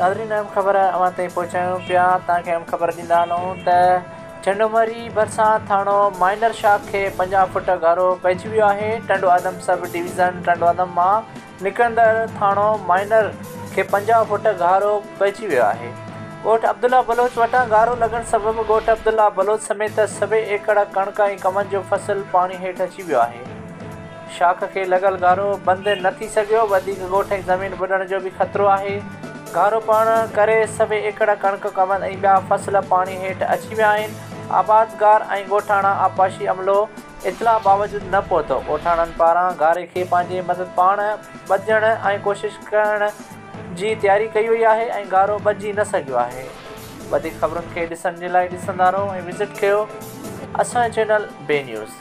ناظرين اهم خبر اوهان تائين پهچايون پيا توهان کي اهم خبر ڏيندا هلون ته ڇنڊومري ڀرسان ٿاڻو مائنر شاخ کي 50 فوٽ گهارو پئجي ويو آهي ٽنڊو آدم سب ڊويزن ٽنڊو آدم مان نڪرندڙ ٿاڻو مائنر کي 50 فوٽ گهارو پئجي ويو آهي ڳوٺ عبدالله بلوچ وٽان گهارو لڳڻ سبب ڳوٺ عبدالله بلوچ سميت سوين ايڪڙ ڪڻڪ ۽ ڪمند جو فصل پاڻي هيٺ اچي ويو آهي. شاخ کي لڳل گهارو بند نه ٿي سگهيو، وڌيڪ ڳوٺ ۽ زمين ٻڏڻ جو به خطرو آهي. گهارو پوڻ ڪري سوين ايڪڙ ڪڻڪ، ڪمند ۽ ٻيا فصل پاڻي هيٺ اچي ويا آهن. آبادگار ۽ ڳوٺاڻا آبپاشي عملو اطلاع باوجود نه پهتو. ڳوٺاڻن پاران گهاري کي پنهنجي مدد پاڻ ٻڌڻ ۽ ڪوشش ڪرڻ جي تياري ڪئي وئي آهي ۽ گهارو ٻڌجي نه سگهيو آهي. وڌيڪ خبرن کي ڏسڻ جي لاء ڏسندا رهو ۽ وزٽ ڪيو اسان جو چينل بي نيوز.